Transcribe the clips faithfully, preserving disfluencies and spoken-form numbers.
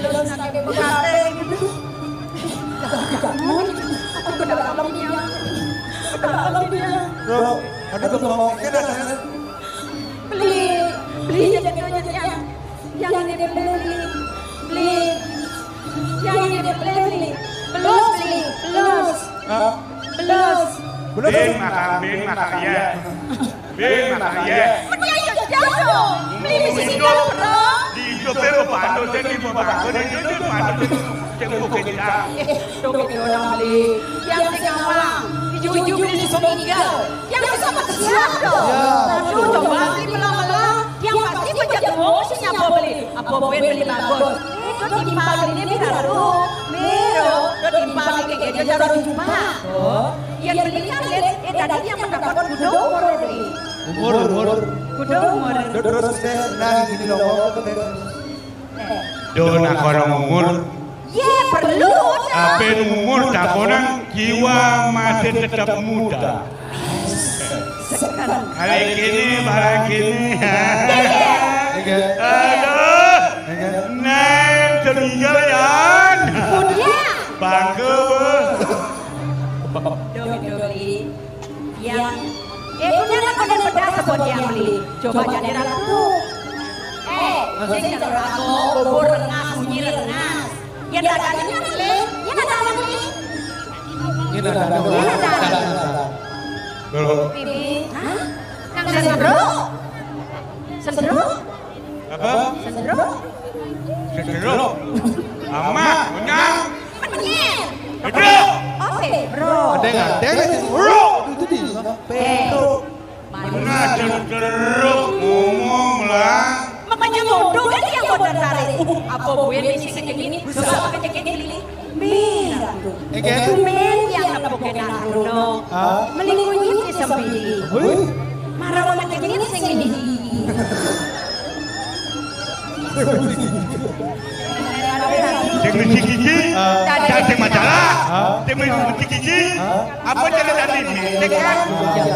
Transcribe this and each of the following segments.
Terus sakit hati gitu. Jangan, aku kenal abang dia. Aku kenal abang dia. Bro, ada tuh ngomongin ada. Beli, beli jadi duitnya. Yang ini beli, beli. Yang ini beli, beli. Belus, beli. Belus. Hah? Belus. Belus. Bin makan, bin makan, iya. Bin makan, iya. Dia itu jatuh. Beli mesti tinggal, bro. Di hidup dia mau bantu, dia di mau bantu, dia di hidup bantu, dia mau kerja. Eh, dompet orang beli. Yang sing ngawang. Ijo-ijo beli susu tinggal. Yang susah mah kesian dong. Ya. Aduh, coba beli mela-mela. Yang pasti banyak wong sing nyapa beli. Apa buen beli bagus. Eh, kok timpal ini mira tuh. Miro, kok timpal ini kayak dia taruh jumpa. Oh. Yang beli kan, eh, tadi yang mendapat kudu umur beli. Umur, umur. Kudu umur. Terus deh, nah ini loh. Duh, nak kono umur. Ye, perlu dah. Ape umur tak kono, jiwa masih tetap muda. Kali kene, barang kene. Iya. Aduh. Iya. Neng, curiga ya. Iya. Bangga, weh. Doli, doli. Yang, eh, punya anak badan pedas apa dia beli? Coba jadi ratu. Eh, sing cerah kok, bubur rengas, munyi rengas. Ya, dagangnya beli. Ya, dagangnya beli. Ini ada, ada, ada. Ada, ada. Tuh. Bibi. Hah? Kang Sendro? Sendro? Apa? Sendro? Sendro. Ama, punya. Penyel. Sendro. Oke, bro. Ada yang ada yang bro. Itu di. Eh. Mana sendro ngomong lah. Makanya mundur kan yang bener tarik. Uh, apa gue nih sing ini? Bisa pakai jaket ini. Mira tuh. Ege? Tumben yang nepuk enak Bruno. Hah? Melingkunyi di sempidi. Wih. Marah sama kecil sing ini. Sing mesti gigi, ah, sing majalah, ah, sing mesti gigi, ah, apa jadi tadi? Metek kan?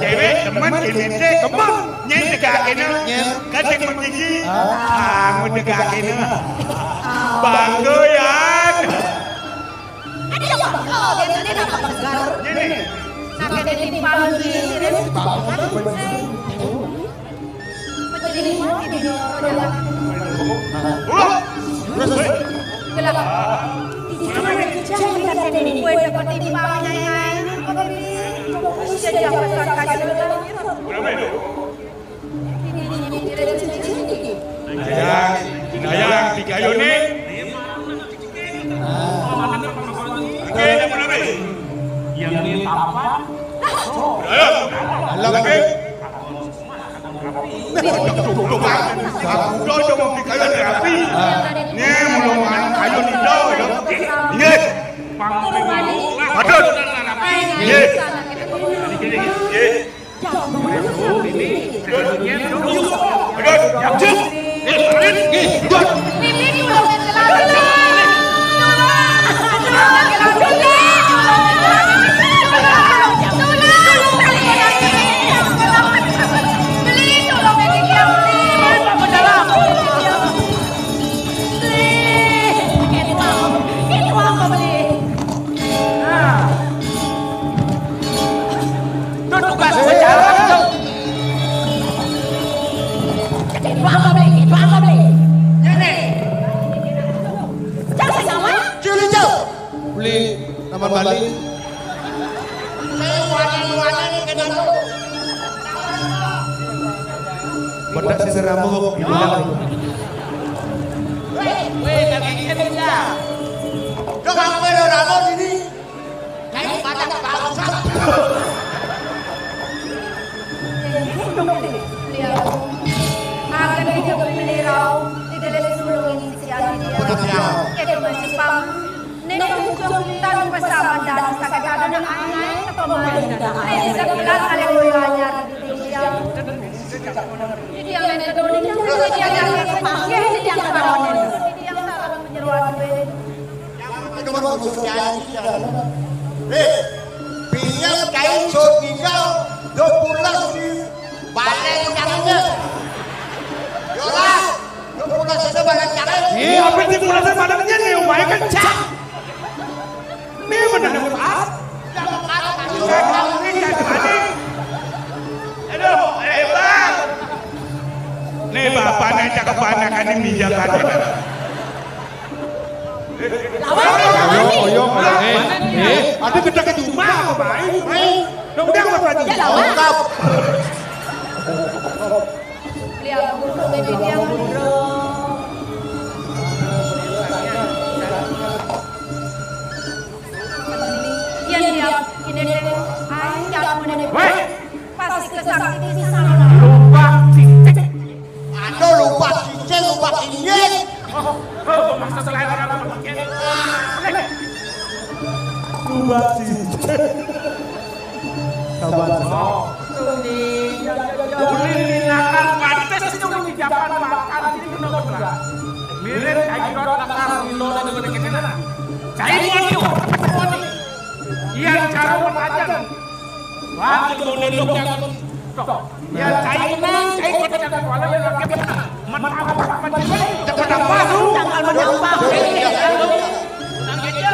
Cewek, teman, metek, kembang. Nyen tegak kena. Nyen. Kan sing mesti gigi. Ah. Ah, mau tegak kena. Bangga ya. Ada yang bakal, dia tadi nampak tegar. Ini. Sakit di timpal, ini. Jadi, ini. Wah. Gelap. Jangan kejam, kata ini. Gue dapat timpal, nyai. Sudah dapat sangka juga. Ayang, ayang, tiga ayun ni. Okey, dah pun habis. Yang ni apa? Ayo. Alam lagi. Dah, dah, dah, dah, tiga ayun ni rapi. Ni mula anak ayun ni dah, dah. Ingat. Patut. Ingat. Ingat. Itu tugas sejarah itu. Itu apa, Bli? Itu apa, Bli? Ini. Jangan sama. Curi jauh. Beli taman Bali. Saya warna-warna ni kena tu. Bedak sisir rambut, bilang. Weh, weh, tak gigit dia. Kau apa dah rambut ini? Kain panas bangsat. Akan hidup beliau di dalam sulung ini sejati dia. Itu masih pam. Nek ujung tan bersama dan sakit ada nak anai atau main dan anai. Sebelah kali mulanya di Indonesia. Jadi yang lain kedua ini yang dia yang pakai ini yang kedua ini. Jadi yang salah menyeruan. Nomor khusus ya, eh, pinjam kain so tinggal dua puluh di balai tangannya. Yolah, dua puluh saja balai Iya, apa sih mulai pada nih, nih, wae kencang. Nih bener nih, Pak. Aduh, hebat. Nih bapak nih cakep banget kan ini dia kan. Lawan, lawan, lawan. Ayo, ayo, ayo. Eh, eh. Ada gedek ke rumah apa, Pak? Ayo, ayo. Udah, udah, Pak Haji. Ya, lawan. Beli apa, Bu? Beli apa, Bu? Iya, iya. Ini deh. Ayo, jangan mau deh. Weh. Pasti kesakti di sana. Lubak cicing. Aduh, lubak cicing, lubak injing. Oh, oh, maksud lain orang lubak cicing. Lubak cicing. Sabar. Oh. Boleh dinakan pantes itu di Japan makan itu benar-benar. Mirip kayak nakar di Indonesia. Cai mau. Iya, cara macam. Wah, itu mau nendok yang tok. Ya, cai nang, cai kota yang kuala yang laki mana? Mana apa, apa, apa, apa? Cepat apa lu? Tanggal mana apa? Nang aja.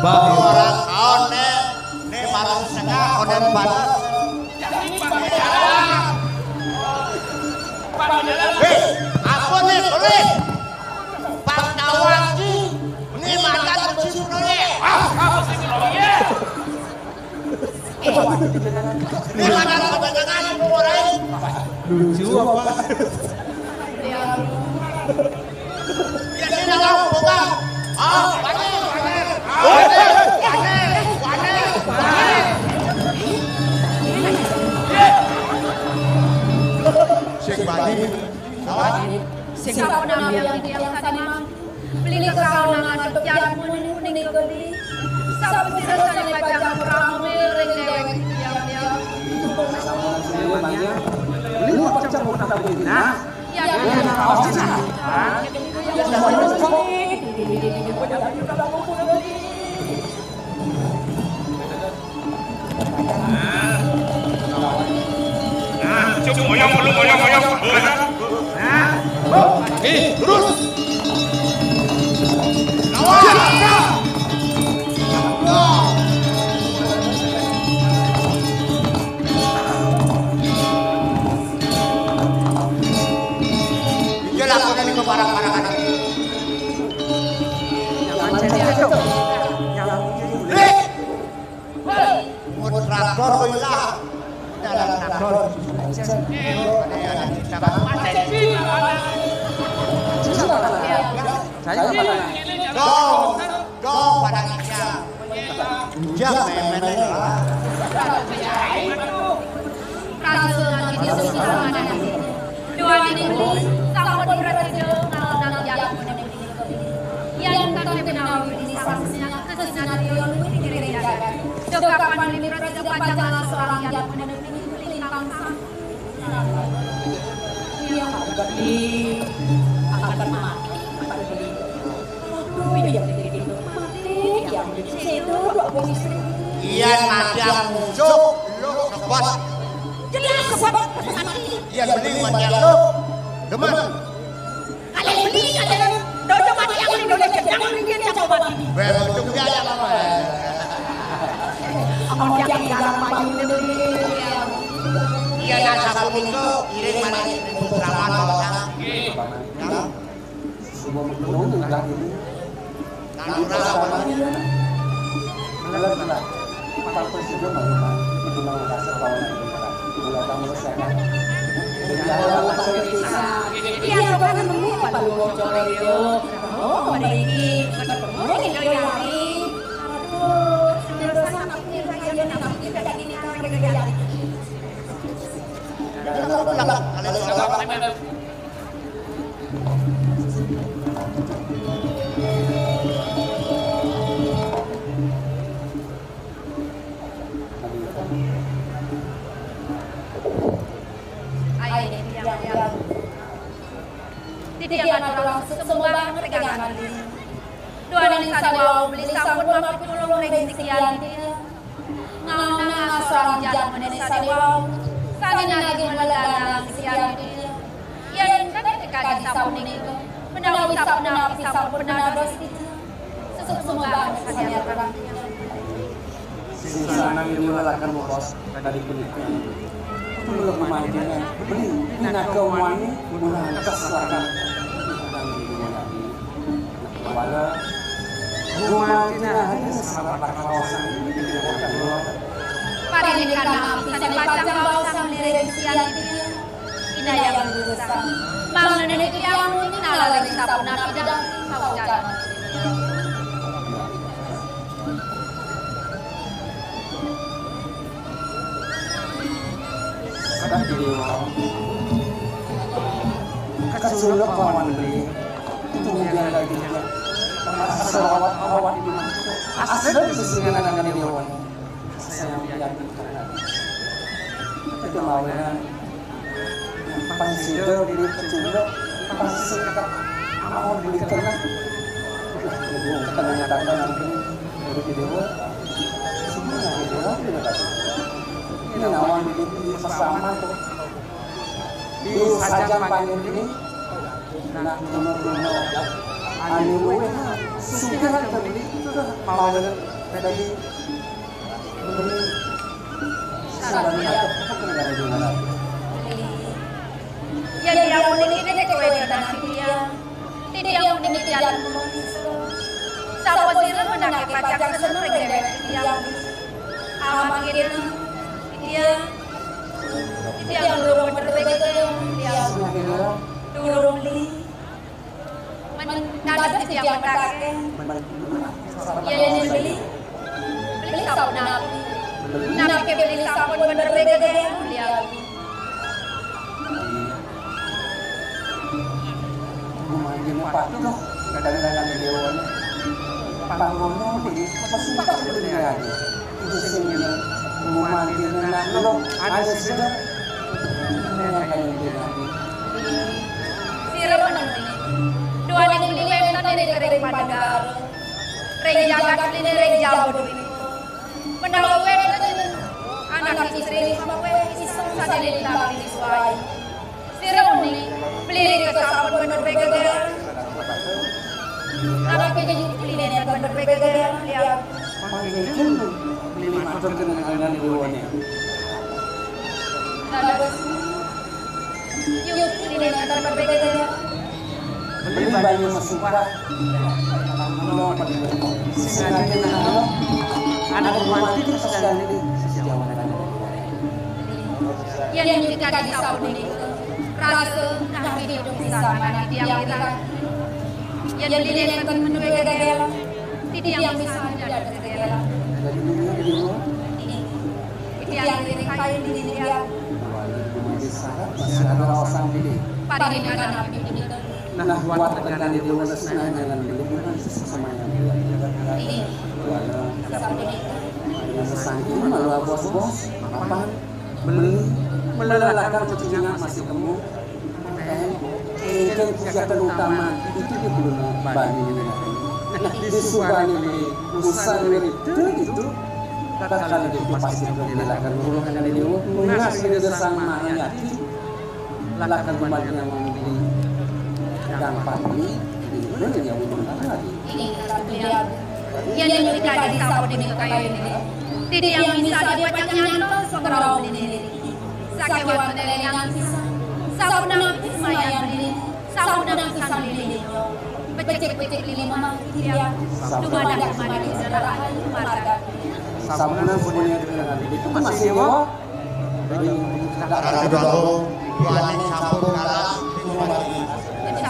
Bah, orang kaon nih, nih baru setengah konen banget. Hei, apa nih, boleh? Bang Dawaki, nih mantan Besi Proyek. Ah, apa sih Proyek? Ini mana kebanyakan orang. Lucu apa? Ya, sini dong, buka. Oh, panen, panen. Oh, panen, panen, panen. Sing bani. Lawan. Sing apa nama yang tiang tadi, Mang? Beli kekawanan untuk jalan kuning-kuning ke beli. Sapu sisa sana pajang rame, reng dewek, diam-diam. Beli apa pajang mau tak beli? Nah, ya, ya, ya. Nah, cuk, oyong, belum, oyong, oyong. Nah. Eh, terus. Lawan. Iya, lakukan ini keparah-parahan. Jangan cari itu. Jangan cari. Hei! Mau traktor kok ilang? Dalam traktor. Ada yang cerita apa? Saya apa? Dong, dong pada ngajak. Ngajak memen lah. Doa ini, sama di Brazil, kalau nang jalan. Yang tak kenal di sasnya, kesenarion di gereja. Dokapan di Brazil, pajangan seorang yang meneliti lintang sang. Yang akan mati, akan beli. Aduh, yang jadi itu mati, yang jadi itu dua puluh istri. Iya, mati yang muncul, lu kebos. Jadi aku sebab mati. Iya, beli mati yang lu. Demen. Kalian beli, kalian dojo mati yang beli. Coba mati. Weh, untung dia ya, Pak. Amun tiang hilang payun dulu. Iya, nah, sapunika iring mani ribut selamat, Pak. Nggih. Ya. Semua mengenung ulah ini. Nang ora apa. Benar, benar. Pak Presiden maju, Pak. Mengenang rasa kawan ini, Pak. Iya, Pak, menurut saya, Pak. Iya, Pak, menurut saya, Pak. Oh, mriki ketemu ning Joyari. Aduh, terus aku yang kajian aku tidak ini kan Joyari. Ayo, diam, diam. Titiang aturang suksma banget tegangan diri. Duaning sane wau beli sampun mapitulung ring sikian titiang. Ngaonang asal jan meneh sane wau. Sane nagih meleganang sikian titiang. Yen kadi tekadi sapunika, menawi sapunapi sampun nados titiang. Suksma banget sane aturang titiang. Sing sanang iwalaken mukos kadi punika. Mula mangkene beli pinaka wani mula angkes lakan. Wala gumantina hanya salah kawasan. Parindikan napi sane pacang baosan direksian. Inayang durusang. Mangdene titiang ngalih sapunapi dang paucan. Kadang dewa. Kasulap pawan beli. Tunggal lagi. Asal awak-awak di mana? Asal di sini anak-anak dewa. Saya yang biar. Itu maunya. Pangsida beli pecunduk, pangsida mau beli kena. Kena nyatakan nanti dari dewa. Semua dari dewa beli kena. Ini nawan beli beli sesama tuh. Di sajang panjang ini, nak nomor nomor. Anu, sudah terbeli ke mau dari Yen diampuni kene kowe dadi titiang, titiang puniki jan. Sapa sira menake pacang seneng ring dewek titiang? Amakene titiang, titiang durung berbeda, titiang durung beli. Men-, dados titiang petake. Yen beli, beli sapunapi? Napi beli sampun bener beda, beli aku. Gumanti patuh kadang-kadang dewan. Panggono beli, pesumpah beli aja. Itu sing gumanti nak lo, ada sih. Sira meneng. Duaning beli wenten ing ring Pandegara. Ring jagat lini ring Jambu. Menawi wenten anak istri, maka isem sane lintang disuwai. Sira uning, beli rika sampun bener begeger. Anak kita yuk beli nenek bener begeger. Ya. Panggil beli matur dengan anak dewane. Dados Yuk, ini nonton berbeda. Beli banyu mesumpah. Sing ade nang anak rumah iki sedang ini. Yang kita di sampun ini rasa nah hidup di sana yang kita yang dilihat kan menurut kita yang bisa ada. Titiang ngiring kayun dini titiang. Masih ada raosan dini. Parindikan napi punika? Nah, buat tekan di dua belas nah, jangan berhubungan sesama yang. Ini. Sapunika. Yang sesangkin malu bos-bos, apa? Beli, melelakan cucunya masih gemuk. Ingkang kegiatan utama itu di bulan Bali ini. Nah, di Subang ini, usaha itu, itu, katakan itu pasti dilakukan ulang dari Dewa, mengas dari Sang Mahayati, lakukan kembali yang membeli dampak ini, Ini, Ratu Lia. Yen wis kadi sapunika kayunine, titiang misadé pacang nyantos pangrauh nini. Sakéwanten élingang pisan. Sapunapi semayan nini, sapunapi sandinyo. Becik-becik lili mamah titiang. Dumadak sumadi rahayu marga. Sapunapi sumadi itu masih dewa. Ratu Dawa, tuaning sampun kalah.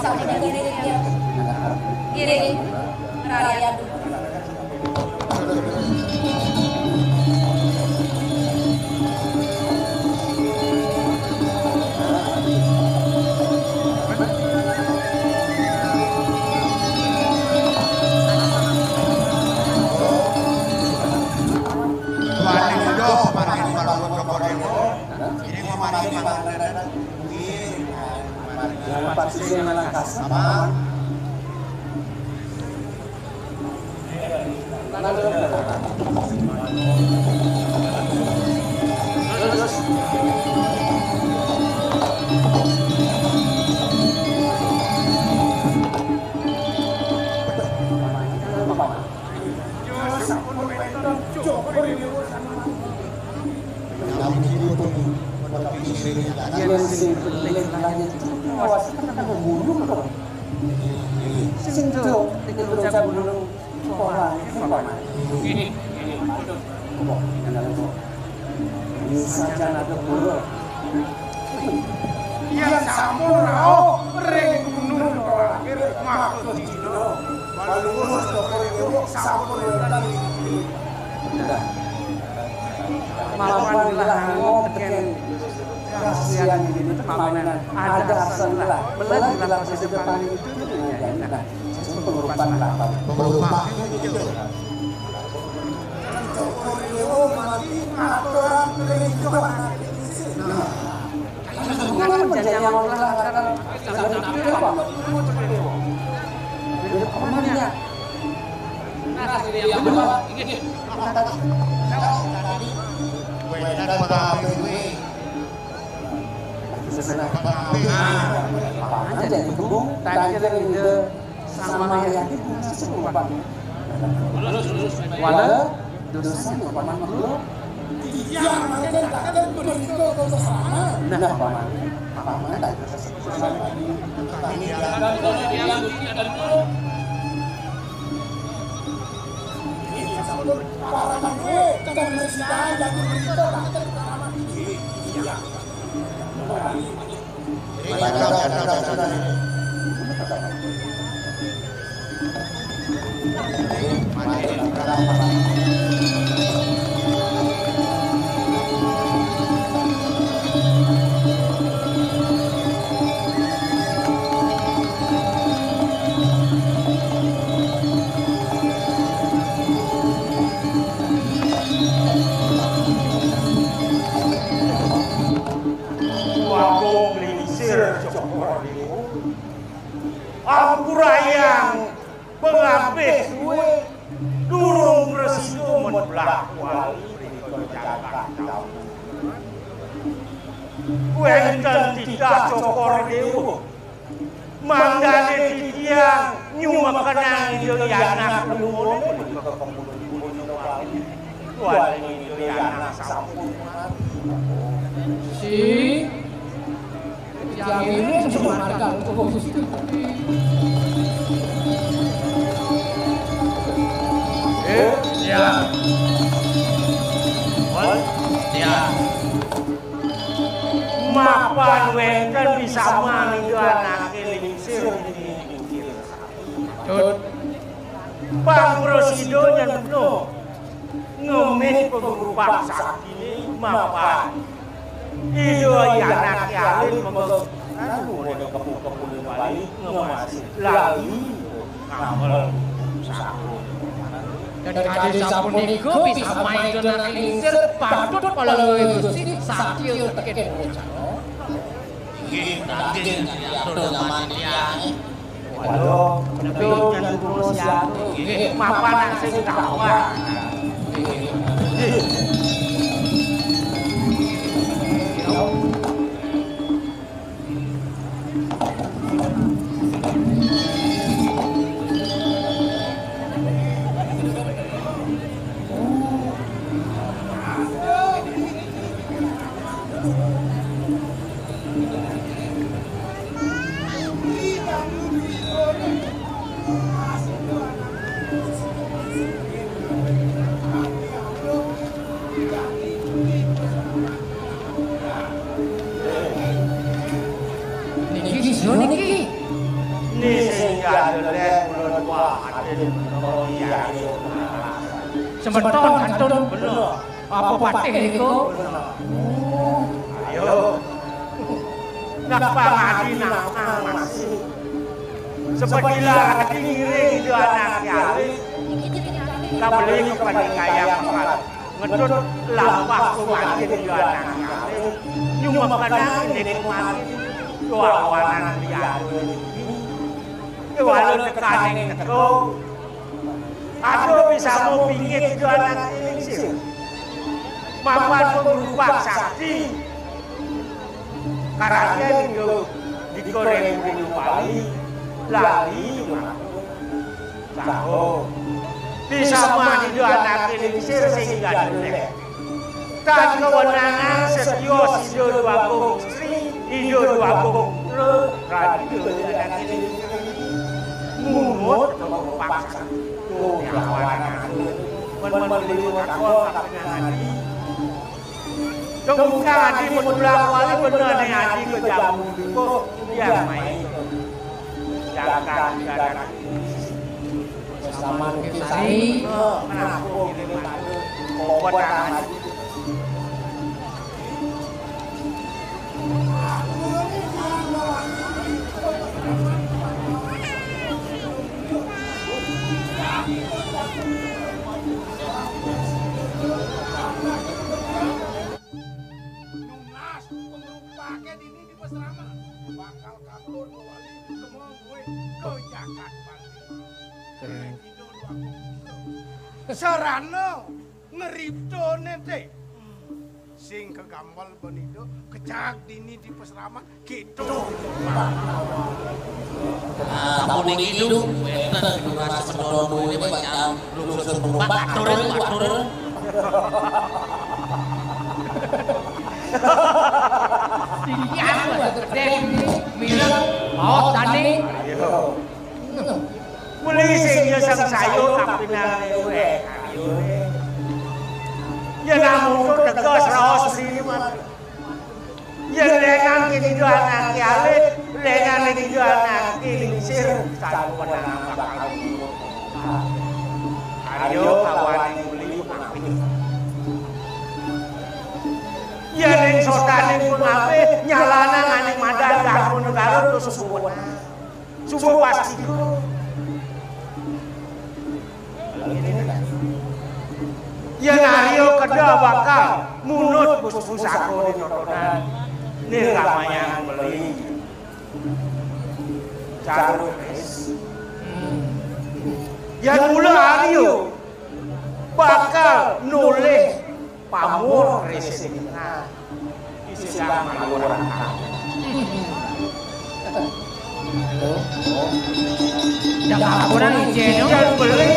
Sampun ngiring. Ngiring. Raya. Tuaning doh, paring palawon Cokor Dewa. Ini mau mati, Pak. Nggih, Pak Sisi ngalangkas. Apa? Terus. Yen sing belik lagi, awas, kan membunuh kok. Sing do, iki ucap gunung. Wah, ini apa, Mas? Ini, ini, betul. Kok, ini apa? Ini saja ada buruk. Yen sampun rauh ring gunung Kawangkir, maka dina Baluwuh Cokor Dewa sampun wénten. Mapan gelah ngok tekén kasihan ini, mapan ada asal lah. Belah di lapis depan itu. Nah, pengurupan lapar. Pengurupan. Cokor Dewa mati, aturan ring Tuhan. Nah. Kan menjadi yang orang akan. Jadi kembung, tangkir ide. Sama Yati punya sepuluh paman. Wala dosa paman dulu. Iya, mungkin takkan begitu kau kesana. Nah, paman, paman tak kesana. Kami jalan, jalan, jalan, jalan. Ini sampun paraman gue, kan mesti ada begitu, takkan paraman ini. Iya. Wagung Lingsir Cokor Dewa. Ampurayang pengabih suwe durung prasida meblah wali ring jagad Jawa. Wénten titah Cokor Dewa. Mangdané titiang nyumekenang Ida Yanak Lungone menika kemulun-mulun wali. Wali Ida Yanak sampun mati. Si, titiang ini cuma ada untuk Gusti. Eh, ya. Wal, ya. Mapan wénten bisaman Ida Anaké Lingsir. Tut. Pang prasida nyen bener ngemih pangrupak saktiné mapan. Iya, iya, anaké alin mengko anu, pada kepu-kepu bali ngemasi lali ngamel sakur. Dan kadi sapunika, bisaman Ida Anaké Lingsir patut palungguh Gusti satya tekén wacana. Inggih, Raden, atur nyaman tiyang. Waduh, betul, dan kula siatu. Inggih, mapan sing kawak. Inggih. Semeton kantun. Bener. Apa patih niku? Ayo. Nak pangadi nang masih. Sepertilah adi ngiring di anak yali. Kabeli kepanikayang pakat. Ngetut lampah kumakin di anak yali. Nyumekenan ini kumakin. Doawanan di anu ini. Iwalun tekaning teko. Aduh, bisa mau pingit itu anak ini sih. Mapan pengubah sakti. Karangnya itu dikoreng bulu bali. Lali. Saho. Bisa mah itu anak ini sih sehingga dulu. Tan kewenangan setios Ida Dwagung Sri, Ida Dwagung Putra, Raja Ida Dwagung Sri. Munut paksa. Tuh, lawanan. Men-men beli takwa kapingan adi. Kemuka adi menulak wali bener nih adi ke jamu. Kok dia main. Jangan, jangan. Saman Kisari, mengaku kiri madu, obat amat. Nunas, pengerupaknya dini di Pasraman. Bakal kabur, wali, kemong, gue, ke Jakarta. Keren. Sarana ngriptane te. Sing kegambel benida kecak dini di Pasraman gitu. Nah, tamu niki lu, wenten durasa semeton ini, Pak, yang lungsur penumpang, atur, atur. Iya, gedeng, mireng, maos, tani. Iya. Muli sing ya sang sayur, tapi nang ya, eh, ayo, eh. Ya namun tuh tegas raos sendiri, Mas. Ya lengan kini dua anak ya, lengan kini dua anak kini sir, satu menang bakal. Ayo, kawan, muli mampir. Ya ning sotaning pengape, nyalana nganing madan garpu negara terus suwun. Subuh pasti. Yen Arya keda bakal munut pus-, pusaka ning totonan. Ning Ramayana beli. Carut wis. Yen mula Arya bakal nolih pamur ring sing tengah. Isi sedang mangurang. Dah ampun, ijeno. Yen beli.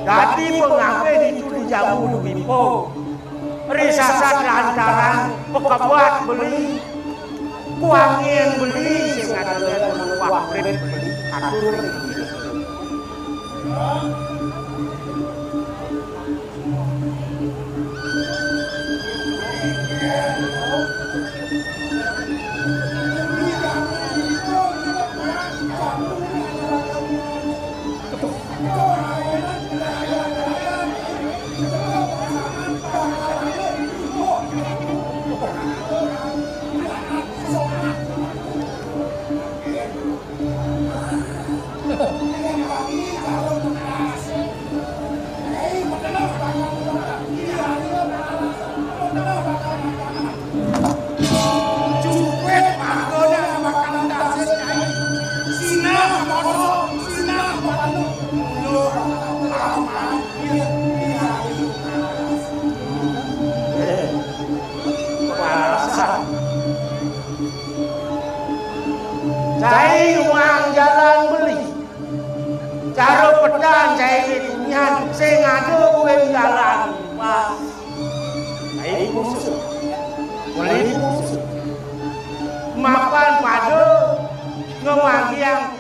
Dadi pengape ditu di jamu duwipo. Ri sasat lantaran pekebat beli. Kuangin beli sing ada luwak beli. Atur. Cai uang jalan beli. Cara pedan cai tunian sing ada kuwi jalan. Wah. Cai khusus. Beli khusus. Mapan pada ngemagiang